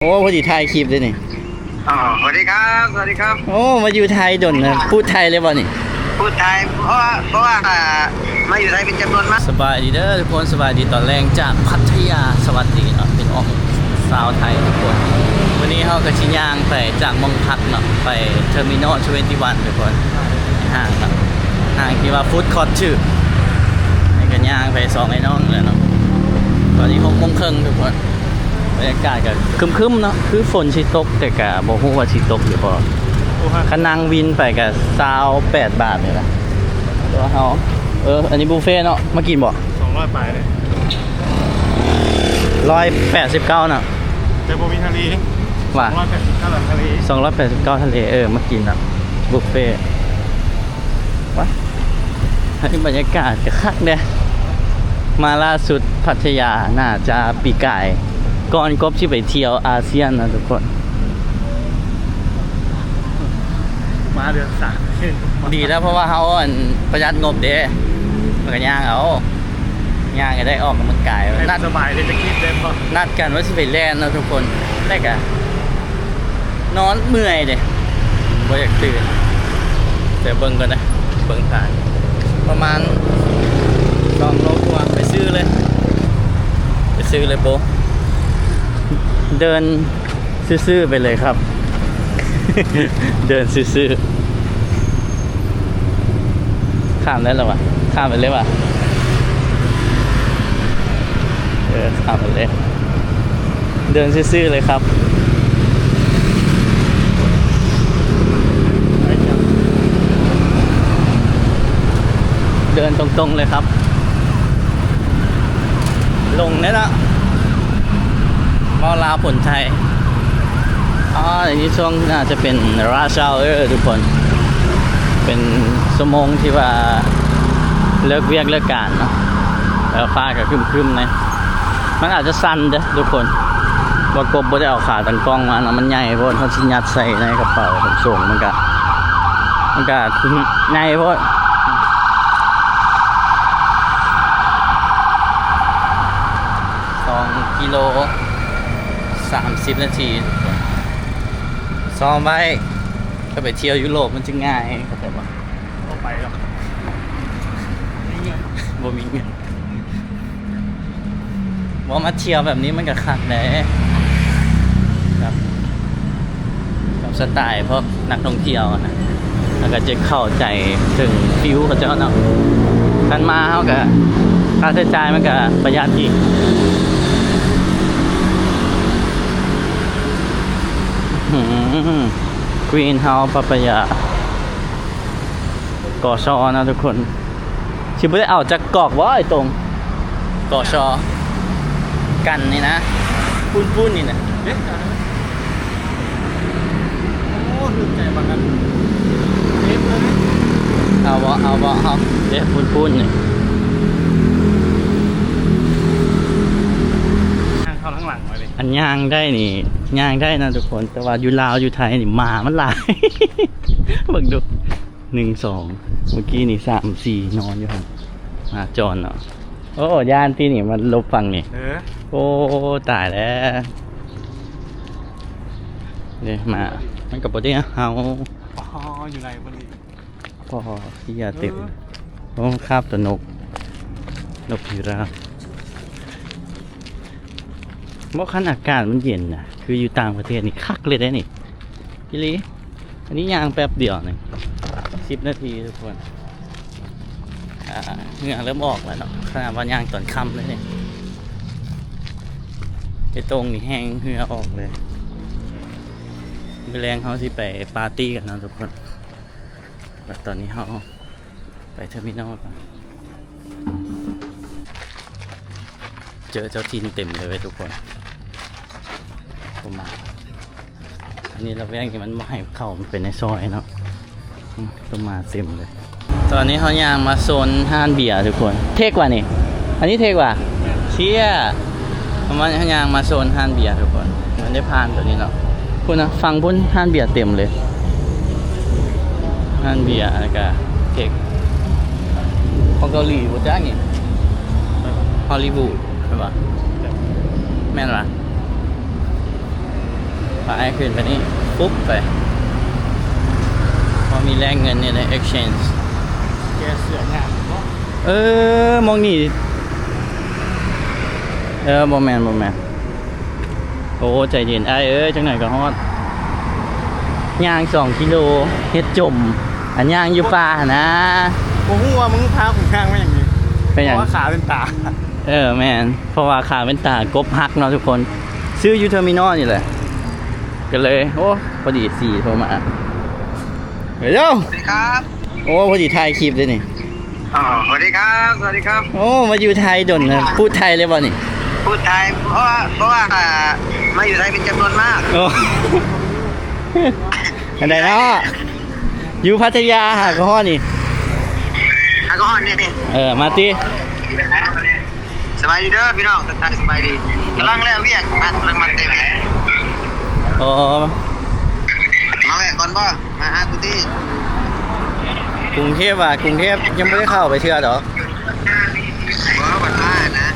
ໂອ້ ພໍດີຖ່າຍຄລິບເດ້ນີ້. ອໍ ສະຫວັດດີຄັບ ສະຫວັດດີຄັບ. ໂອ້ ມາຢູ່ໄທດົນນະ ພູດໄທເລີຍບໍ່ນີ້? ພູດໄທ ເພາະວ່າ ເພາະວ່າ ອ່າ ມາຢູ່ໄທເປັນຈຳນວນມາກ. ສະບາຍດີເດີທຸກຄົນ ສະບາຍດີຕອນແລງຈາກພັດທະຍາ. ສະຫວັດດີເນາະ ພີ່ນ້ອງຊາວໄທທຸກຄົນ. ມື້ນີ້ເຮົາກໍຊິຍ່າງໄປຈາກໝ່ອງພັກເນາະ ໄປເທີມີນໍທະເວັນຕີວັນທຸກຄົນ. ຫ້າງເນາະ ຫ້າງທີ່ວ່າຟູດຄອດຖືກ ໃຫ້ກັນຍ່າງໄປສອງໄອ້ນ້ອງແລ້ວເນາະ. ຕອນນີ້ຫົກໂມງເຄິ່ງທຸກຄົນ. ບັນຍາກາດກໍຄຶມໆເນາະ ຄືຝົນຊິຕົກ ແຕ່ກໍບໍ່ຮູ້ວ່າຊິຕົກຫຼືບໍ່. ຄັນນັ່ງວິນໄປກໍຊາວແປດບາດນີ້ລະ ຕົວເຮົາ. ເອີ ອັນນີ້ບຸບເຟເນາະ ມາກິນບໍ່? ສອງຮ້ອຍປາຍເດ້ ຮ້ອຍແປດສິບເກົ້າເນາະ ແຕ່ບໍ່ມີທະເລ. ວ່າ ສອງຮ້ອຍແປດສິບເກົ້າທະເລ ສອງຮ້ອຍແປດສິບເກົ້າທະເລ. ເອີ ມາກິນເນາະ ບຸບເຟ. ວ້າ ເຮີ້ຍ ບັນຍາກາດກໍຄັກເດ້. ມາລ່າສຸດພັດທະຍາ ໜ້າຈະປີກາຍ ກ່ອນກົບຊິໄປທ່ຽວອາຊຽນນະທຸກຄົນ. ມາເດືອນສາມ ດີແລ້ວ ເພາະວ່າເຮົາ ອັນ ປະຢັດງົບເດ້ ແລ້ວກໍຍ່າງເອົາ ຍ່າງກໍໄດ້ອອກກຳລັງກາຍ. ໃຫ້ມັນສະບາຍເດ ຈະຄິດໄດ້ບໍ່? ນັດກັນວ່າຊິໄປແລ່ນເນາະທຸກຄົນ ແຕ່ກໍ ນອນເມື່ອຍເດ້ ບໍ່ຢາກຕື່ນ. ດຽວເບິ່ງກ່ອນນະ ເບິ່ງທາງ ປະມານສອງໂລກວ່າ. ໄປຊື່ເລີຍ ໄປຊື່ເລີຍໂບ ເດີນຊື່ໆໄປເລີຍຄັບ ເດີນຊື່ໆ. ຂ້າມໄດ້ແລ້ວຫວາ? ຂ້າມໄປເລີຍຫວາ? ເອີ ຂ້າມໄປເລີຍ ເດີນຊື່ໆເລີຍຄັບ ເດີນຕົງໆເລີຍຄັບ. ຫຼົງເດ້ເນາະ ເວົ້າລາວປົນໄທ. ອໍ ອັນນີ້ຊ່ວງໜ້າຈະເປັນ rush hour ທຸກຄົນ ເປັນຊົ່ວໂມງທີ່ວ່າເລີກວຽກເລີກການເນາະ ແລ້ວຟ້າກໍຄຶ້ມໆແດ່. ມັນອາດຈະສັ່ນເດ້ທຸກຄົນ ວ່າກົບບໍ່ໄດ້ເອົາຂາຕັ້ງກ້ອງມາເນາະ ມັນໃຫຍ່ໂພດ ເຮົາຊິຍັດໃສ່ໃນກະເປົາຂນສົ່ງ ມັນກະ ມັນກະໃຫຍ່ໂພດ. ສອງກິໂລ ສາມສິບນາທີ ຊ້ອມໄວ້ ຖ້າໄປທ່ຽວຢູໂຣບມັນຈະງ່າຍ ເຂົ້າໃຈບໍ່? ບໍ່ໄປດອກ ບໍ່ມີເງິນ ບໍ່ມີເງິນ. ບໍ່ ມາທ່ຽວແບບນີ້ມັນກໍຄັກແດ່ ແບບ ແບບສະໄຕລ໌ພວກນັກທ່ອງທ່ຽວນະ ແລ້ວກໍຈະເຂົ້າໃຈເຖິງຟີວເຂົາເຈົ້າເນາະ. ຄັນມາເຮົາກໍ ຄ່າໃຊ້ຈ່າຍມັນກໍປະຢັດອີກ. ອື Greenhouse Papaya ກສ ເນາະທຸກຄົນ. ຊິບໍ່ໄດ້ເອົາຈັກກອກບໍ່ ໄອ້ຕົງ? ກສ ກັນນີ້ນະ ປຸ້ນໆນີ້ນະ. ໂອ້ ຖືກໃຈບັກອັນເລັບເລີຍນະ. ເອົາບໍ່ ເອົາບໍ່ ເອົາເລັບປຸ້ນໆນີ້. ທາງເຂົ້າທາງຫຼັງໄວ້ເລີຍ. ອັນຍ່າງໄດ້ນີ້ ຍ່າງໄດ້ນະທຸກຄົນ ແຕ່ວ່າຢູ່ລາວ ຢູ່ໄທນີ້ ໝາມັນຫຼາຍ ເບິ່ງດູ. ໜຶ່ງ ສອງ ເມື່ອກີ້ນີ້ ສາມ ສີ່ ນອນຢູ່ຫັ້ນ ໝາຈອນເນາະ. ໂອ້ ຢ້ານຕິນີ້ ມາຫຼົບຝັ່ງນີ້. ເອີ ໂອ້ ຕາຍແລ້ວ ເດ້ ໝາ ມັນກໍບໍ່ໄດ້ເຫົ່າ. ອໍ ຢູ່ໃນບໍ່ນີ້ ພໍຂີ້ຢາເຕັມ. ເອີ ໂອ້ ຄາບແຕ່ນົກ ນົກພິຣາບ. ບໍ່ ຄັນອາກາດມັນເຢັນນະ ຄືຢູ່ຕ່າງປະເທດນີ້ຄັກເລີຍເດ້ນີ້ ອີ່ຫຼີ. ອັນນີ້ຍ່າງແປັບດຽວໜຶ່ງ ສິບນາທີທຸກຄົນ. ອ່າ ເຫື່ອເລີ່ມອອກແລ້ວເນາະ ຂະໜາດວ່າຍ່າງຕອນຄ່ຳເລີຍນີ້. ໄອ້ຕົງນີ້ແຮງເຫື່ອອອກເລີຍ. ມື້ແລງເຮົາຊິໄປປາຕີ້ກັນເນາະທຸກຄົນ. ແລ້ວຕອນນີ້ເຮົາ ໄປເທີມີນໍກ່ອນ. ເຈີເຈົ້າຖິ່ນເຕັມເລີຍເວີຍທຸກຄົນ. ປະມານ ອັນນີ້ລະແວກນີ້ມັນບໍ່ໃຫ້ເຂົ້າ ມັນເປັນໃນຊອຍເນາະ. ອືມ ປະມານເຕັມເລີຍ. ຕອນນີ້ເຮົາຍ່າງມາໂຊນຮ້ານເບຍທຸກຄົນ. ເທັກຫວານີ້? ອັນນີ້ເທັກຫວາ? ເຊຍ ປະມານເຮົາຍ່າງມາໂຊນຮ້ານເບຍທຸກຄົນ. ມັນໄດ້ຜ່ານຕົວນີ້ເນາະ. ພຸ້ນນະ ຝັ່ງພຸ້ນຮ້ານເບຍເຕັມເລີຍ. ຮ້ານເບຍ ແລ້ວກະເທັກ ຂອງເກົາຫຼີບໍ່ຈັກນີ້ ຮອລລີວູດ ແມ່ນບໍ່? ແມ່ນຫວາ? ອ້າຍຂຶ້ນໄປນີ້ ຟຸບໄປ ພໍມີແລກເງິນນີ້ແຫຼະ exchange ແກເສືອຍາກເນາະ. ເອີ ໝ່ອງນີ້ ເອີ ບໍ່ແມ່ນ ບໍ່ແມ່ນ. ໂອ້ ໃຈເຢັນອ້າຍເອີຍ ຈັກໜ້ອຍກໍຮອດ. ຍ່າງສອງກິໂລ ເຮັດຈົມ ອັນຍ່າງຢູ່ປ່າຫັ້ນນາ. ບໍ່ຮູ້ວ່າມຶງພາກູຍ່າງມາຫຍັງນີ້ ເປັນຫຍັງ? ເພາະວ່າຂາເປັນຕາ. ເອີ ແມ່ນ ເພາະວ່າຂາເປັນຕາ ກົບຫັກເນາະທຸກຄົນ. ຊື້ຢູ່ເທີມີນໍນີ້ແຫຼະ ກໍເລີຍ ໂອ້ ພໍດີສີໂທມາ. ເອີ ສະຫວັດດີຄັບ. ໂອ້ ພໍດີຖ່າຍຄລິບເດ້ນີ້. ອໍ ສະຫວັດດີຄັບ ສະຫວັດດີຄັບ. ໂອ້ ມາຢູ່ໄທດົນແລ້ວ ພູດໄທເລີຍບໍ່ນີ້? ພູດໄທ ເພາະວ່າ ເພາະວ່າ ອ່າ ມາຢູ່ໄທເປັນຈຳນວນມາກ. ໂອ້ ອັນໃດເນາະ ຢູ່ພັດທະຍາຫາກໍຮອດນີ້ ຫາກໍຮອດນີ້. ເອີ ມາຕິ. ສະບາຍດີເດີພີ່ນ້ອງ ທັກທາຍສະບາຍດີ. ກຳລັງແລ້ວວຽກ ກຳລັງມາແຕ່ວຽກ. ອໍ ມາແວະກ່ອນບໍ່? ມາຫາກູຕິ. ກຸງເທບຫວາ? ກຸງເທບຍັງບໍ່ໄດ້ເຂົ້າໄປເທື່ອດອກ. ບໍ່ ບັດມານະ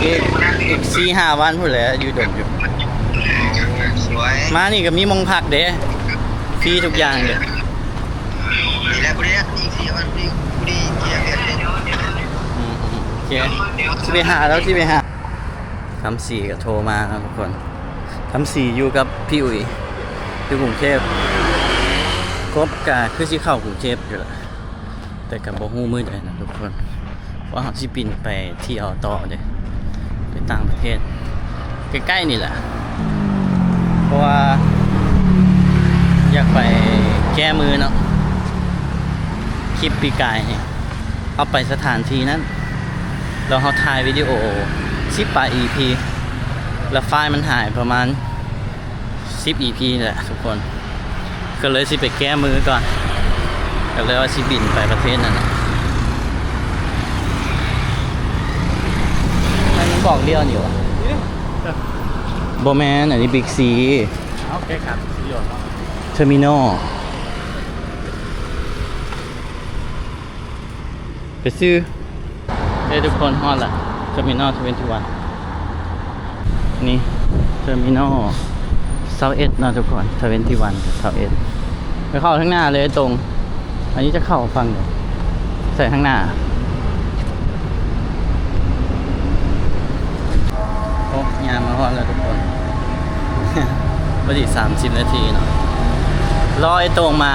ອີກ ອີກສີ່ຫ້າວັນພຸ້ນແຫຼະ ຢູ່ດົນຢູ່. ສວຍ ມານີ້ກໍມີໝ່ອງພັກເດ້ ຟຣີທຸກຢ່າງເດ້. ນີ້ແຫຼະ ຜູ້ໃດອີກສີ່ວັນ ຜູ້ດີເຄຍວຽກເດ້. ອືມ ໂອເຄ ຊິໄປຫາແລ້ວ ຊິໄປຫາ. ຄຳສີກໍໂທມາເນາະທຸກຄົນ. ຄຳສີຢູ່ກັບພີ່ອຸຍ ຢູ່ກຸງເທບ. ກົບກໍຄືຊິເຂົ້າກຸງເທບຢູ່ລະ ແຕ່ກໍບໍ່ຮູ້ມື້ໃດນະທຸກຄົນ ວ່າເຮົາຊິບິນໄປທ່ຽວຕໍ່ເດ້ ໄປຕ່າງປະເທດ ໃກ້ໆນີ້ແຫຼະ. ເພາະວ່າຢາກໄປແກ້ມືເນາະ. ຄລິບປີກາຍນີ້ ເຮົາໄປສະຖານທີ່ນັ້ນ ແລ້ວເຮົາຖ່າຍວິດີໂອສິບປາຍອີພີ ແລ້ວໄຟລ໌ມັນຫາຍປະມານສິບອີພີແຫຼະທຸກຄົນ. ກໍເລີຍຊິໄປແກ້ມືກ່ອນ ກໍເລີຍວ່າຊິບິນໄປປະເທດນັ້ນນະ. ມັນບອກລ້ຽວນີ້ຫວາ? ບໍ່ແມ່ນ ອັນນີ້ບິກຊີ. ເອົາ ແກ້ຂ້າມຊິລ້ຽວເນາະ ເທີມີນໍ. ໄປຊື້. ເອີ ທຸກຄົນ ຮອດລະ ເທີມີນໍທະເວັນຕີວັນ. ນີ້ເທີມີນໍຊາວເອັດເນາະທຸກຄົນ ທະເວັນຕີວັນຊາວເອັດ. ໄປເຂົ້າທາງໜ້າເລີຍຕົງ. ອັນນີ້ຈະເຂົ້າຝັ່ງໃດ? ໃສ່ທາງໜ້າ. ໂອ້ ຍ່າງມາຮອດແລ້ວທຸກຄົນ ພໍດີສາມສິບນາທີເນາະ. ລໍໄອ້ໂຕ່ງມາ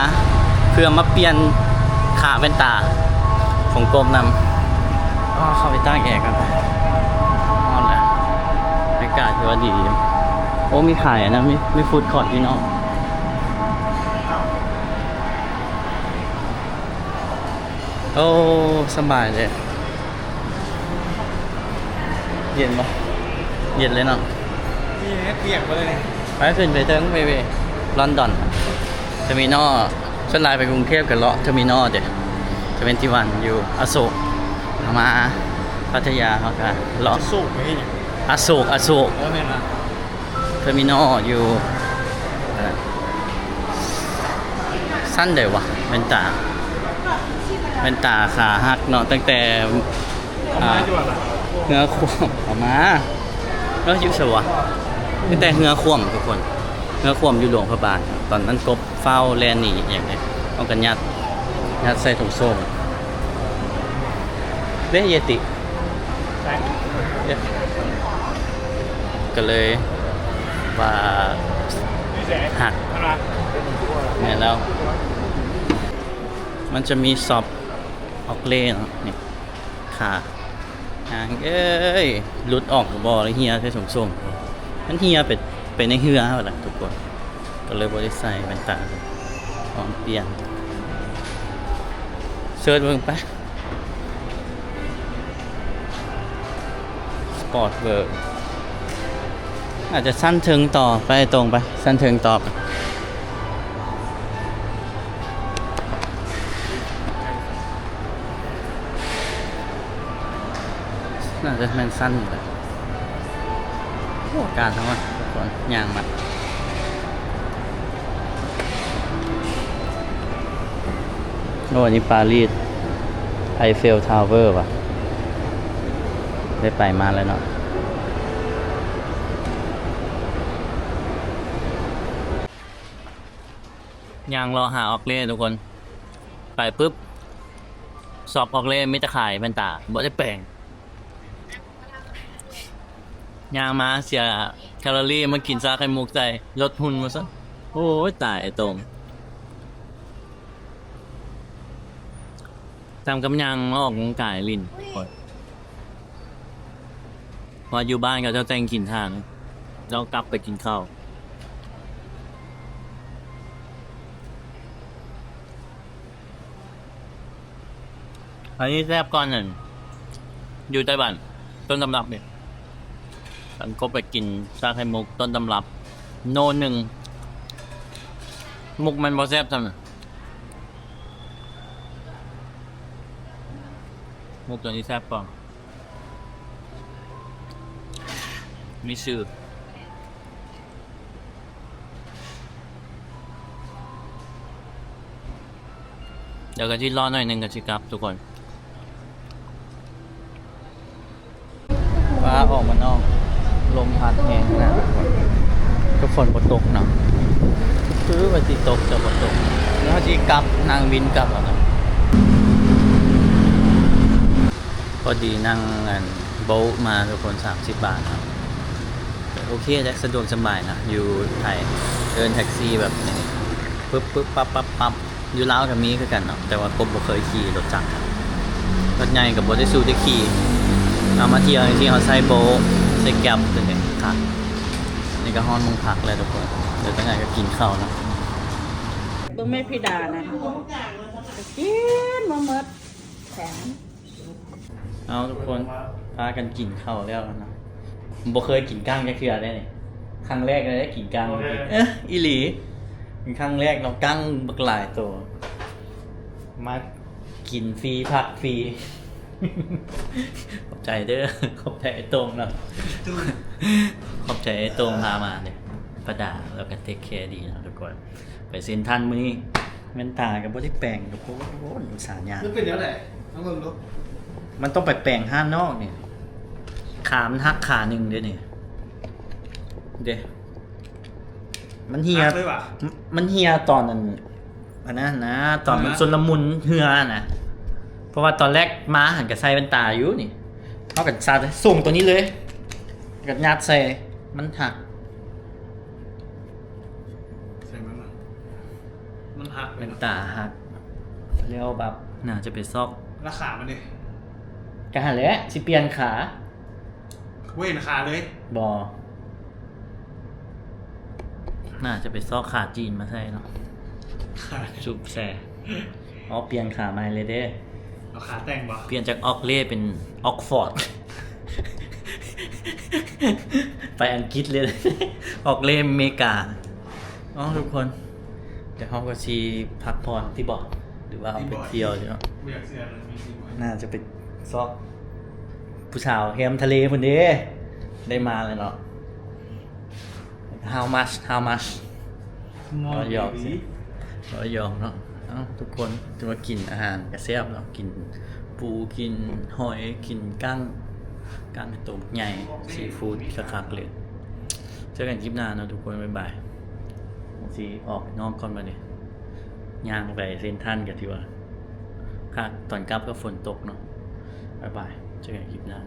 ເພື່ອມາປ່ຽນຂາແວ່ນຕາຂອງກົບນຳ. ອໍ ເຂົ້າໄປຕາກແອກ່ອນ. ຮ້ອນແຫຼະ ອາກາດຖືວ່າດີຢູ່. ໂອ້ ມີຂາຍອັນນັ້ນ ມີ ມີຟູດຄອດຢູ່ນອກ. ໂອ້ ສະບາຍເດ້. ເຢັນບໍ່? ເຢັນເລີຍເນາະ. ມີແຮງປຽກເລີຍ. ໄປຂຶ້ນໄປເທິງ ໄປເວລອນດອນ ເທີມີນໍ. ສ່ວນຫຼາຍໄປກຸງເທບກໍເລາະເທີມີນໍເດ້ ທະເວັນຕີວັນຢູ່ອະໂສກ. ເຮົາມາພັດທະຍາເຮົາກໍເລາະ ອະໂສກໄປເຮັດຫຍັງ? ອະໂສກ ອະໂສກ. ເອີ ແມ່ນລະ. ເທີມີນໍຢູ່ ອັນນັ້ນ ຊັ້ນໃດຫວາ? ແວ່ນຕາ ແວ່ນຕາຂາຫັກເນາະ ຕັ້ງແຕ່ ອ່າ ເຮືອຂວ້ຳ ເອົາມາ ເອີ ຢູ່ໃສຫວາ? ຕັ້ງແຕ່ເຮືອຂວ້ຳທຸກຄົນ ເຮືອຂວ້ຳຢູ່ຫຼວງພະບາງ. ຕອນນັ້ນກົບຟ້າວແລ່ນໜີອີ່ຫຍັງເດ້ ເຮົາກໍຍັດ ຍັດໃສ່ຖົງໂສ້ງເດ້ ເຢຕິ. ກໍເລີຍວ່າຫັກ. ແມ່ນແລ້ວ ມັນຈະມີຊັອບອອກເລເນາະ ນີ້ ຂາ ຫາງເອີຍ ຫຼຸດອອກບໍ່ ແລ້ວເຫ່ຍໃສ່ຖົງໂສ້ງ. ມັນເຫ່ຍໄປ ໄປໃນເຮືອຫັ້ນລະທຸກຄົນ ກໍເລີຍບໍ່ໄດ້ໃສ່ແວ່ນຕາ ຕ້ອງປ່ຽນ. ເສີດເບິ່ງໄປ. ສະປອດເວີ ອາດຈະຊັ້ນເທິງຕໍ່ ໄປຕົງໄປ ຊັ້ນເທິງຕໍ່ໄປ. ໜ້າຈະແມ່ນຊັ້ນນີ້ແຫຼະ. ໂອ້ ອາກາດເຮົາ ທຸກຄົນ ຍ່າງມາ. ໂອ້ ອັນນີ້ປາຣີສ ໄອເຟວທາວເວີຫວາ? ໄດ້ໄປມາແລ້ວເນາະ. ຍ່າງເລາະຫາອອກເລທຸກຄົນ ໄປປຶບ ຊອບອອກເລມີແຕ່ຂາຍແວ່ນຕາ ບໍ່ໄດ້ແປງ. ຍ່າງມາເສຍແຄລໍຣີ ມາກິນຊາໄຂ່ມຸກໃສ່ ລົດຫຸ່ນວ່າຊັ້ນ. ໂອ້ຍ ຕາຍ ໄອ້ໂຕ່ງ ສ່ຳກັບຍ່າງມາອອກກຳລັງກາຍຫຼິ້ນ. ວ່າຢູ່ບ້ານເຂົາເຈົ້າແຕ່ງກິນທານ ລອງກັບໄປກິນເຂົ້າ. ອັນນີ້ແຊບກ່ອນນັ້ນ ຢູ່ໄຕ້ຫວັນ ຕົ້ນຕຳລັບນີ້. ອັນກົບໄປກິນຊາໄຂ່ມຸກຕົ້ນຕຳລັບໂນໜຶ່ງ ມຸກມັນບໍ່ແຊບສ່ຳ ມຸກຕົວນີ້ແຊບກວ່າ ມີຊື່. ດຽວກໍຊິລໍໜ້ອຍໜຶ່ງກໍຊິກັບທຸກຄົນ. ຟ້າອອກມານອກ ລົມພັດແຮງຂະໜາດ ກໍຝົນບໍ່ຕົກເນາະ ຄືວ່າຊິຕົກແຕ່ບໍ່ຕົກ. ແລ້ວເຮົາຊິກັບ ນັ່ງບິນກັບເອົາເນາະ. ພໍດີນັ່ງອັນ ໂບລມາທຸກຄົນ ສາມສິບບາດເນາະ. ໂອເຄເດ້ ສະດວກສະບາຍເນາະ ຢູ່ໄທເອີ້ນແທັກຊີແບບນີ້ ປຶບໆ ປັບໆ ປັບ. ຢູ່ລາວກໍມີຄືກັນເນາະ ແຕ່ວ່າກົບບໍ່ເຄີຍຂີ່ລົດຈັກ ລົດໃຫຍ່ກໍບໍ່ໄດ້ສູ້ໄດ້ຂີ່. ເອົາມາທ່ຽວຈັ່ງຊີ້ ເຮົາໃຊ້ໂບລ ໃຊ້ແກັບຈັ່ງຊີ້ຄັກ. ນີ້ກໍຮອດໂຮງພັກແລ້ວທຸກຄົນ ດຽວຈັ່ງໃດກໍກິນເຂົ້າເນາະ. ເບິ່ງແມ່ພີດານະ ກິນບໍ່ໝົດ ແຂງ. ເອົາທຸກຄົນ ພາກັນກິນເຂົ້າແລ້ວນະ. ບໍ່ເຄີຍກິນກ້າງຈັກເທື່ອເດ້ນີ້ ຄັ້ງແລກເລີຍໄດ້ກິນກ້າງ. ເອີ ອີ່ຫຼີ ເປັນຄັ້ງແລກເນາະ ກ້າງບັກຫຼາຍໂຕ ມາກິນຟຣີ ພັກຟຣີ. ຂອບໃຈເດີ ຂອບໃຈໄອ້ໂຕ່ງເນາະ ຂອບໃຈໄອ້ໂຕ່ງພາມາເດີ. ປາດາລາວກໍເທກແຄດີເນາະທຸກຄົນ. ໄປເຊັນທຣັນມື້ນີ້ ແວ່ນຕາກໍບໍ່ໄດ້ແປງທຸກຄົນ ອຸດສ່າຍ່າງ. ມັນເປັນແນວໃດ? ລອງເບິ່ງດູ. ມັນຕ້ອງໄປແປງຮ້ານນອກນີ້ ຂາມັນຫັກຂາໜຶ່ງເດ້ນີ້ ເດ້ ມັນເຫ່ຍ ມັນເຫ່ຍຕອນນັ້ນ ອັນນັ້ນນະ ຕອນມັນຊົນລະມຸນເຮືອນະ. ເພາະວ່າຕອນແລກມາຫັ້ນກໍໃສ່ແວ່ນຕາຢູ່ນີ້ ເຮົາກໍສາດສົ່ງຕົວນີ້ເລີຍ ກໍຍັດໃສ່ ມັນຫັກ. ໃສ່ມັນນະ ມັນຫັກເລີຍເນາະ ແວ່ນຕາຫັກ ແລ້ວແບບໜ້າຈະໄປຊອກ ລາຄາມັນເດ ກະຫັ້ນແຫຼະ ຊິປ່ຽນຂາ ບໍ່ເຫັນຂາເລີຍ ບໍ່ ໜ້າຈະໄປຊອກຂາຈີນມາໃສ່ເນາະ ຂາ ຊຸບແຊ່. ອໍ ປ່ຽນຂາໃໝ່ເລີຍເດ້ ເອົາຂາແຕ່ງບໍ່? ປ່ຽນຈາກອອກເລເປັນອອກຟອດ ໄປອັງກິດເລີຍ ອອກເລເມກາ. ເອົາທຸກຄົນ ດຽວເຮົາກໍຊິພັກຜ່ອນຕິບໍ ຫຼືວ່າເຮົາໄປທ່ຽວຢູ່ເນາະ ບໍ່ຢາກເຊື່ອເລີຍມີຕິບໍ ໜ້າຈະໄປຊອກຜູ້ສາວແຮມທະເລພຸ້ນເດ້ ໄດ້ມາແລ້ວເນາະ. How much? How much? ເວົ້າຫຍອກ ເວົ້າຫຍອກເນາະ. ເອົ້າ ທຸກຄົນ ຖືວ່າກິນອາຫານກະແຊບເນາະ ກິນປູ ກິນຫອຍ ກິນກ້າງ ກ້າງໂຕບັກໃຫຍ່ ຊີຟູດຄັກໆເລີຍ. ເຈີກັນຄລິບໜ້າເນາະທຸກຄົນ ບາຍບາຍ. ຊິອອກນອກກ່ອນບາດນີ້ ຍ່າງໄປເຊັນທຣັນກໍຖືວ່າຄັກ ຕອນກັບກໍຝົນຕົກເນາະ. ບາຍບາຍ ເຈີກັນຄລິບໜ້າ.